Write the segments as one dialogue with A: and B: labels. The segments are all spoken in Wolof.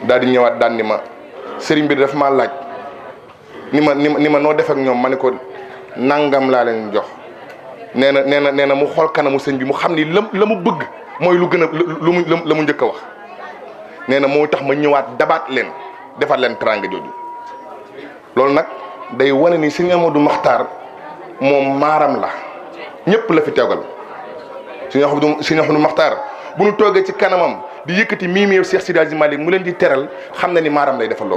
A: daal di ñëwaat daan ni ma sëriñ bi daf maa laaj ni ma noo def ak ñoom ma ne ko nangam laa leen jox nee na mu xool kanamu sëñ bi mu xam ni la mu bëgg mooy lu gën a la mu njëkk a wax nee na moo tax ma ñëwaat dabaat leen defaat leen teraanga jooju. loolu nag day wane ni sëñ Amadou Makhtar moom maaram la ñëpp la fi tegal sëñ Amadou Makhtar bu nu toogee ci kanamam di yëkkati mii Cheikh Sidi Hadji Malick mu leen di teral xam na ni maaram lay defal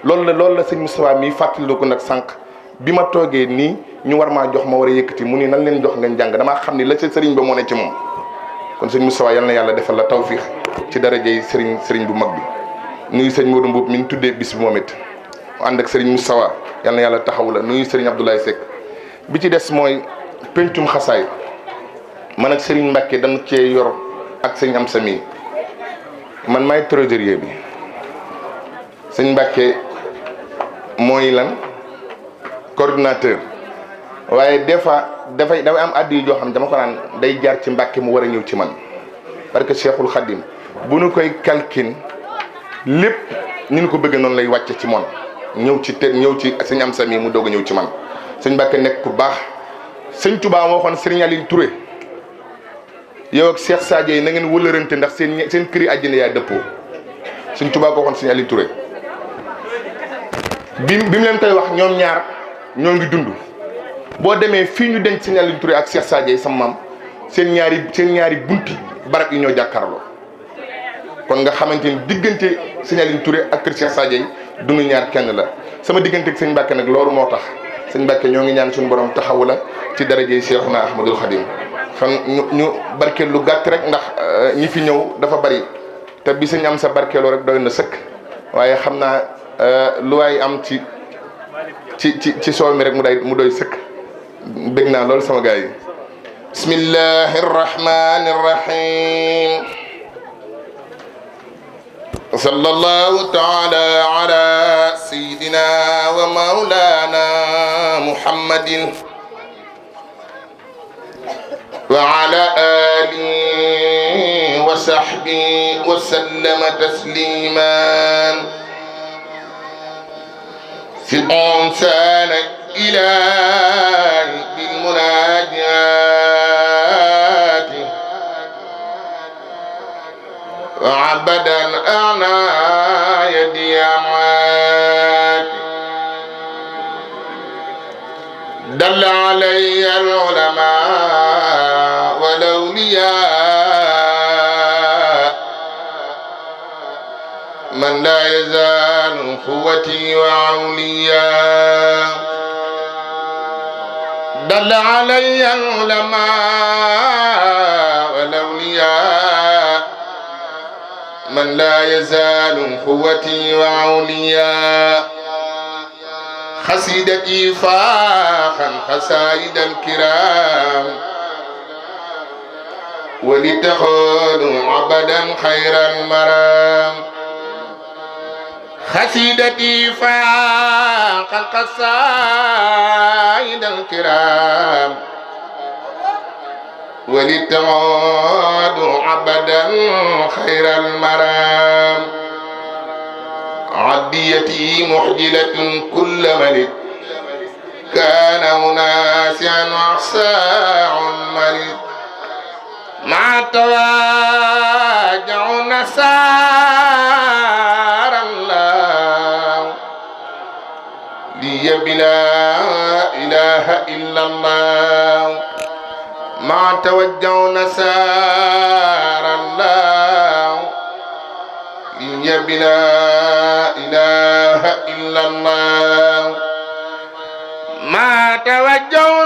A: loolu la sëñ Moustapha mii fàttali ko nag sànq bi ma toogee nii ñu war maa jox ma war a yëkkati mu ni nan leen jox ngeen jàng damaa xam ni la ca sëriñ ba moo ne ci moom. kon sëñ Moustapha yal na yàlla defal la tawfiix ci darajey sëriñ bu mag bi nuyu sëñ Modou Mboub mi ñu tuddee bis bi moom it ànd ak sëriñ Moustapha yal na yàlla taxawu la nuyu sëriñ Abdoulaye Seck bi ci des mooy pencum xasaay man ak sëriñ Mbacke dañu cee yor ak sëñ am sami man maay trésorier bi sëñ Mbacke mooy lan coordinateur waaye des fois dafay am addi yu joo xam ne dama ko naan day jaar ci Mbacke mu war a ñëw ci man parce que Cheikhul Khadim bu nu koy calcul lépp ni ñu ko bëgg noonu lay wàcce ci moom ñëw ci sëñ am sami mu doog a ñëw ci man sëñ Mbacke nekk ku baax sëñ Touba moo waxoon Serigne Aliou Touré yow ak Cheikh Sadio yi na ngeen wëlërante ndax seen këri àjjana yaa dëppoo sëñ Touba ko waxoon sëñ Aliou Touré bi mu leen koy wax ñoom ñaar ñoo ngi dund boo demee fii ñu denc sëñ Aliou Touré ak Cheikh Sadio yi sama maam seen ñaari bunti barab yi ñoo jàkkaarloo kon nga xamante ni diggante sëñ Aliou Touré ak kër Cheikh Sadio yi dunu ñaar kenn la sama diggante ak sëñ Mbacke nag loolu moo tax sëñ Mbacke ñoo ngi ñaan suñu borom taxawu la ci darajey Cheikhuna Ahmadul Khadim fan ñu barkeel lu gàtt rek ndax ñi fi ñëw dafa bari te bi sëñ am sa barkeeloo rek doy na sëkk waaye xam naa lu waay am ci soow mi rek mu doy sëkk bëgg naa loolu sama gars yi bismillahi rrahmani rrahim sallallahu taala ala sayidina wa maulana muhammadin wa ala alihi wa sahbihi wa sallama tasliman في الإنسان إلهي بالمناجات وعبدا أعنى يدي عمات دل علي العلماء والأولياء من لا يزال قوتي وعوليا دل علي العلماء والأولياء من لا يزال قوتي وعوليا خسيدتي فاخا خسائد الكرام ولتخون عبدا خير المرام خسيدتي فاق القصائد الكرام ولتعود عبدا خير المرام عديتي محجلة كل ملك كان مناسعا وعساع الملك مع تواجع نسار الله لي بلا إله إلا الله مع توجع نسار الله لي بلا إله إلا الله ما توجع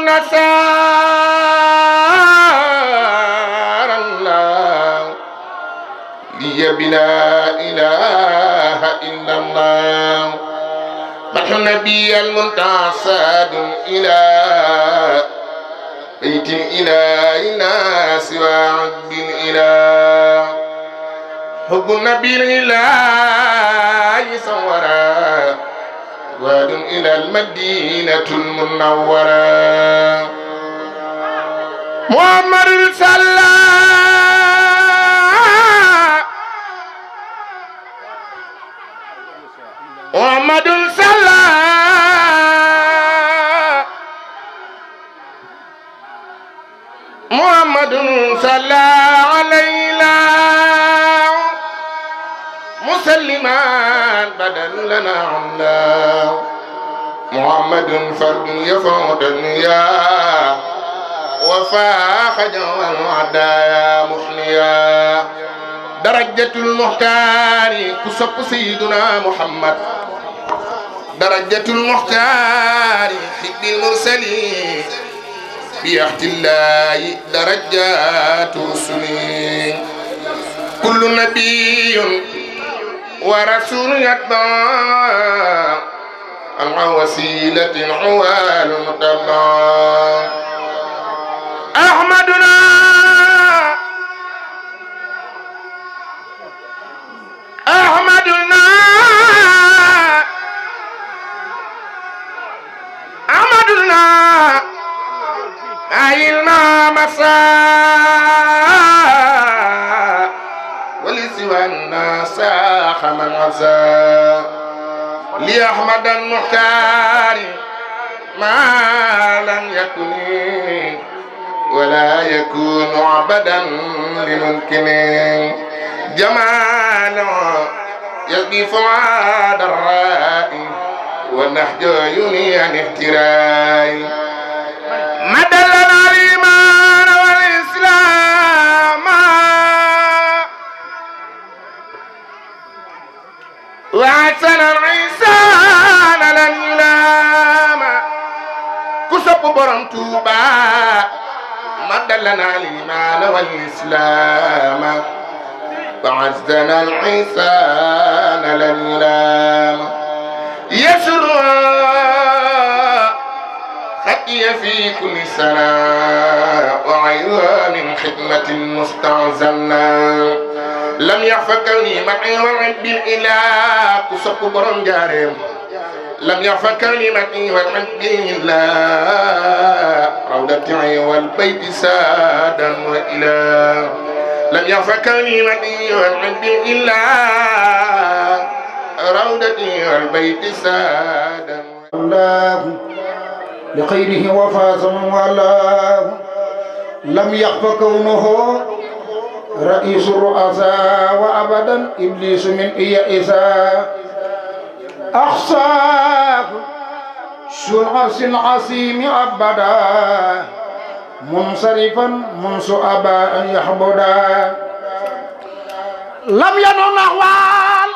A: نسار الله لي بلا إله إلا الله مدح النبي المنتصد إلى بيت الإله سوى عبد الإله حب النبي الإله صورا واد إلى المدينة المنورة محمد صلى محمد صلى محمد صلى علينا مسلما بدل لنا عنا محمد فرد يفوت الدنيا وفاق جو العدايا محنيا درجة المختار كسب سيدنا محمد درجة المختار حب المرسلين بيحت الله درجات رسلين كل نبي ورسول يتبع عن وسيلة عوال متبع أحمدنا أحمدنا أحمدنا عيلنا مساء ولسوى الناس من عسى لأحمد المختار ما لم يكن ولا يكون عبدا لممكن جمال يلقي فؤاد الرائي ونحج عيوني عن افتراي مدى لنا الإيمان والإسلام وحسن العيسان للإلام كسب برم توبا مدى لنا الإيمان والإسلام وعزنا العيسان للإلام يسر خطي في كل سنة وعيها من خدمة مستعزلنا لم يخف كوني معي وعد بالإله كسب برم جارم لم يخف كوني معي وعد بالإله روضتي والبيت سادا وإله لم يخف كوني معي وعد بالإله روضتي والبيت سادا
B: الله لخيره وفاز من والله لم يخف كونه رئيس الرؤساء وأبدا إبليس من إيئسا أخصاف ذو العرش العظيم أبدا منصرفا منذ أبى أن يحبدا لم ينن أحوال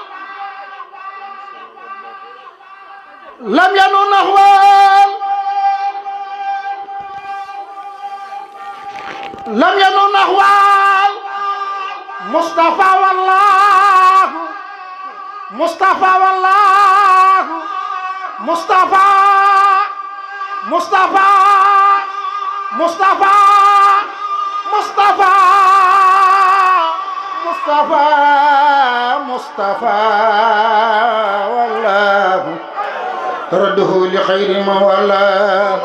B: لم ينن أحوال لم ينن أحوال مصطفى والله مصطفى والله مصطفى مصطفى مصطفى مصطفى مصطفى مصطفى والله رده لخير ما والله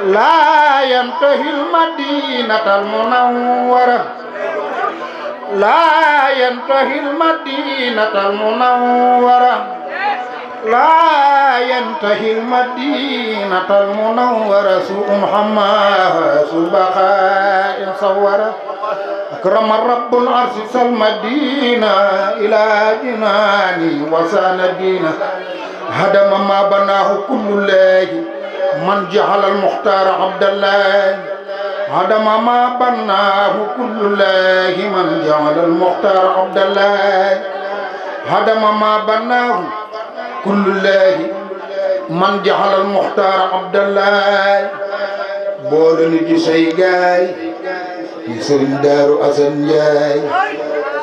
B: لا ينتهي المدينة المنورة لا ينتهي المدينة المنورة لا ينتهي المدينة المنورة سوء محمد سبخاء صورة أكرم الرب العرش المدينة إلى جناني وسان الدين هدم ما بناه كل الله من جعل المختار عبد الله هدم ما بناه كل الله من جعل المختار عبد الله هدم ما بناه كل الله من جعل المختار عبد الله بولني جي ساي gaay ni Serigne Darou Assane Ndiaye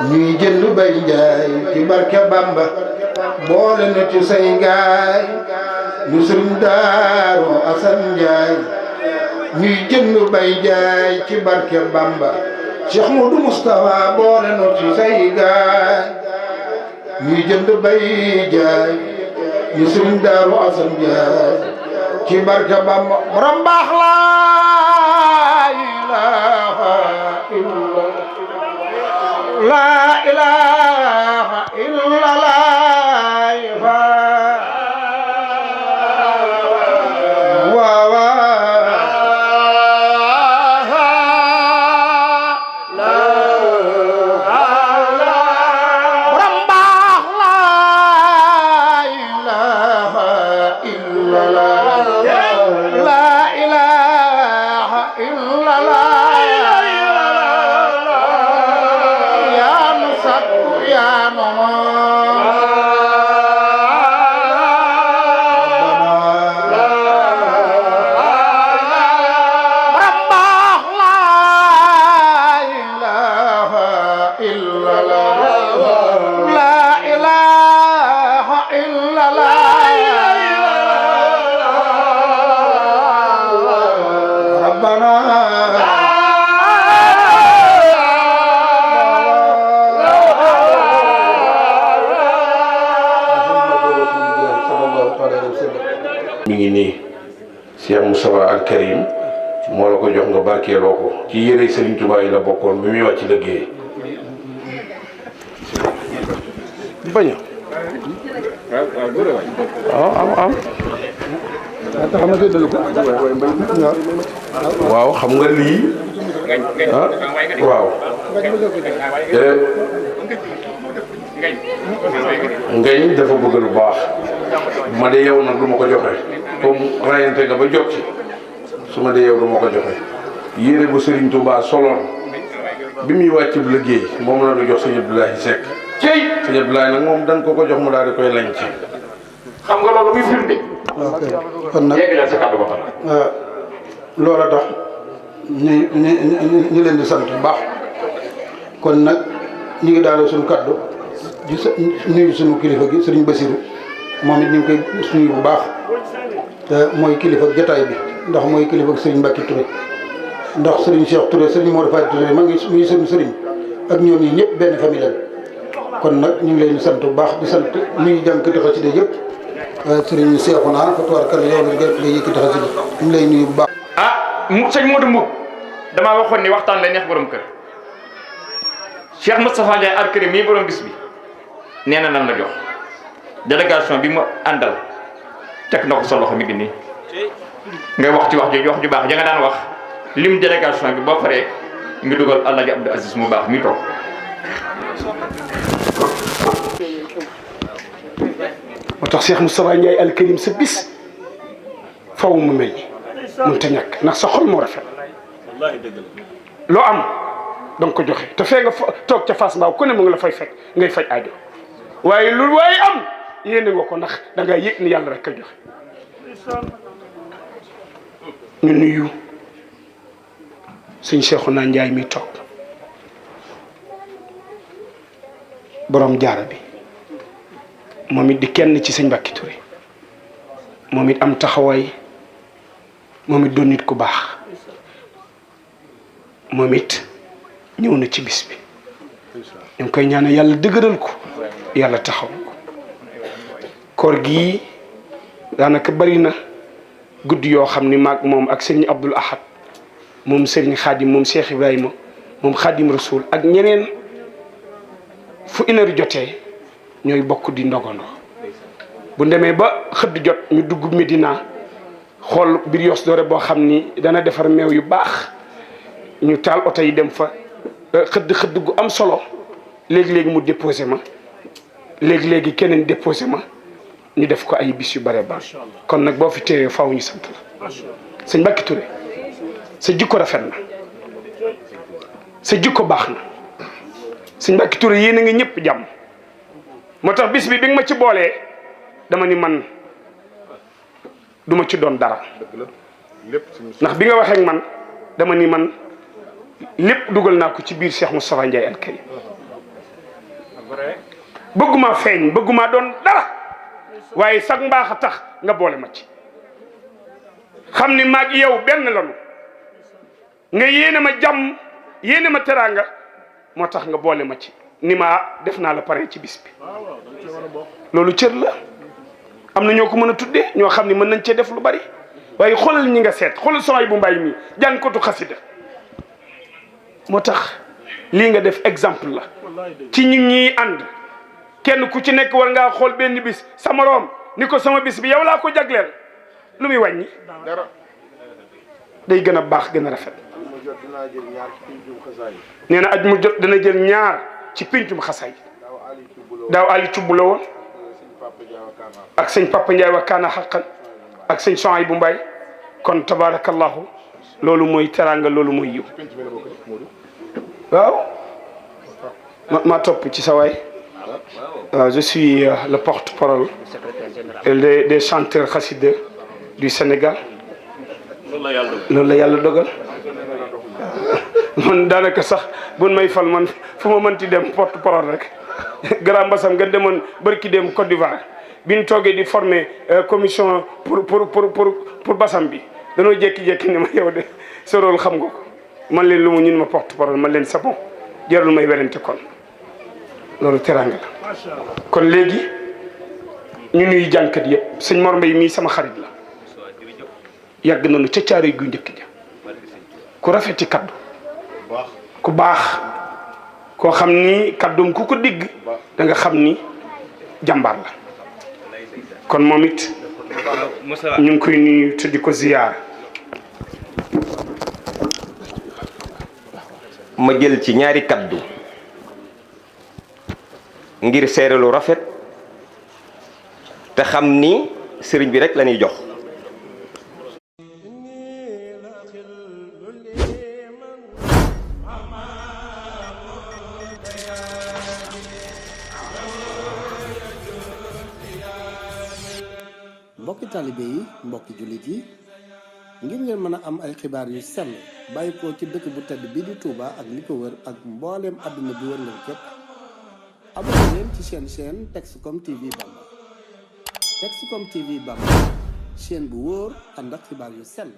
B: ñuy jënd bay Ndiaye ci barke Bamba boole na ci say gaay ni Serigne Darou Assane Ndiaye ñuy jënd bay Ndiaye ci barke Bamba Cheikh Modou Moustapha boole na ci say gaay ñuy jënd bay Ndiaye ni Serigne Darou Assane Ndiaye ci barke Bamba borom baax la لا إله إلا الله
C: mi ngi nii Cheikh Moustapha Al Karim moo la ko jox nga barkeeloo ko ci yére Serigne Touba yi la bokkoon bi muy wàcc liggéey bañ waaw xam nga lii waaw ngañ dafa bëgg lu baax ma de yow nag du ma ko joxe comme rayante nga ba jot ci su ma de yow du ma ko joxe yére bu Serigne Touba soloon bi muy wàcc liggéey moom la du jox sëñ Abdoulaye Seck sëñ Abdoulaye nag moom dañ ko jox mu daal di koy lañ ci
D: xam nga loolu muy firnde.
B: kon nag
D: yegg leen sa kàddu ba pare.
B: loola tax ñu leen di sant bu baax kon nag ñu ngi daal suñu kàddu di nuyu suñu kilifa gi Serigne Bassirou moom it ñu ngi koy nuyu bu baax te mooy kilifa jotaay bi ndax mooy kilifa Serigne Mbacke Touré ndax Serigne Cheikh Touré Serigne Modou Faty Touré ma ngi muy suñu Serigne ak ñoom ñi ñëpp benn famille lañ kon nag ñu ngi leen di sant bu baax di sant ñuy jànkati xasida yëpp Serigne Cheikhouna fa tubaarkalla yow nga yëkkati xasida ñu ngi lay nuyu bu baax.
D: sëñ Modou Mboub damaa waxoon ni waxtaan lay neex borom kër Cheikh Moustapha Ndiaye Al Karim mii borom bis bi nee na nan la jox délégation bi mu àndal teg na ko sa loxo mi ngi nii ngay wax ci wax ju baax ja nga daan wax lim délégation bi boo paree ngi dugal El Hadj Abdou Aziz mu baax mi toog.
E: moo tax Cheikh Moustapha Ndiaye Al Karim sa bis faw mu mel ni mënut a ñàkk ndax sa xol moo rafet loo am danga ko joxe te fee nga toog ca Fass Mbao ku ne mu ngi la fay fekk ngay faj aajo waaye lu waaye am yéene nga ko ndax da ngay yëg ni yàlla rek a joxe. ñu nuyu sëñ Cheikhouna Ndiaye mi toog borom jaara bi moom it di kenn ci sëñ Mbacke Touré moom it am taxawaay moom it doon nit ku baax moom it ñëw na ci bis bi ñu ngi koy ñaanal yàlla dëgëral ko yàlla taxaw ko koor gii daanaka bari na guddi yoo xam ni maag moom ak sëriñ Abdoul Ahad moom sëriñ Khadim moom Cheikh Ibrahima moom Khadim Rasoul ak ñeneen fu une heure jotee ñooy bokk di ndogandoo bu demee ba xëdd jot ñu dugg Medina xool biir Yoos Doore boo xam ni dana defar meew yu baax ñu taal oto yi dem fa xëdd gu am solo léegi-léegi mu déposé ma léegi-léegi keneen déposé ma ñu def ko ay bis yu bare ba kon nag boo fi teewee faaw ñu sant la sëñ Mbacke Touré sa jikko rafet na sa jikko baax na sëñ Mbacke Touré yéen a ngi ñëpp jàmm moo tax bis bi nga ma ci boolee dama ni man duma ci doon dara ndax bi nga waxee ak man dama ni man lépp dugal naa ko ci biir Cheikh Moustapha Ndiaye Al Karim bëgguma feeñ bëgguma doon dara waaye sax mbaax a tax nga boole ma ci xam ni maag yow benn lanu nga yéene ma jàmm yéene ma teraanga moo tax nga boole ma ci ni ma def naa la pare ci bis bi loolu cër la am na ñoo ko mën a tuddee ñoo xam ne mën nañ cee def lu bari waaye xoolal ñi nga seet xoolal soxay bu mbay mi jàng kotu xasida moo tax lii nga def exemple la ci ñi ñiy ànd kenn ku ci nekk war ngaa xool benn bis sa moroom ni ko sama bis bi yow laa ko jagleel lu muy wàññi day gën a baax gën a rafet nee na aj mu jot dana jël ñaar ci pincum xasaay daaw ali cubb la woon ak sëñ Papa Ndiaye wa kaana xaqan ak sëñ Sohay bu Mbaye kon tabarakallahu loolu mooy teraanga loolu mooy yiw waaw ma topp ci sa waay waaw je suis le porte-parole des chanteurs xasida du Sénégal loolu la yàlla dogal man daanaka sax buñ may fal man fu ma mënti dem porte-parole rek Grand Mbassam nga demoon barki dem Côte d'Ivoire bi ñu toogee di former commission pour Bassam bi danoo jékki-jékki ni ma yow de sa rôle xam nga ko man leen lu mu ñun ma porte-parole man leen sa bon jarul may werante kon loolu teraanga la kon léegi ñu nuy jànkat yëpp sëñ Mor Mbaye mii sama xarit la yàgg nañu ca caare gu njëkk ja ku rafeti kaddu ku baax koo xam ni kaddoom ku ko dégg da nga xam ni jàmbaar la kon moom it ñu ngi koy nuyu te di ko ziyaar.
F: ma jël ci ñaari kaddu ngir seere lu rafet te xam ni sëriñ bi rek la ñuy jox.
G: mbokki talibé yi mbokki jullit yi ngir ngeen mën a am ay xibaar yu sell bàyyi ko ci dëkk bu tedd bi di Touba ak li ko wër ak mbooleem àdduna bi wër ngeen képp abonné leen ci chaîne Texcom TV Bamba Texcom TV Bamba chaîne bu wóor ànd ak xibaar yu sell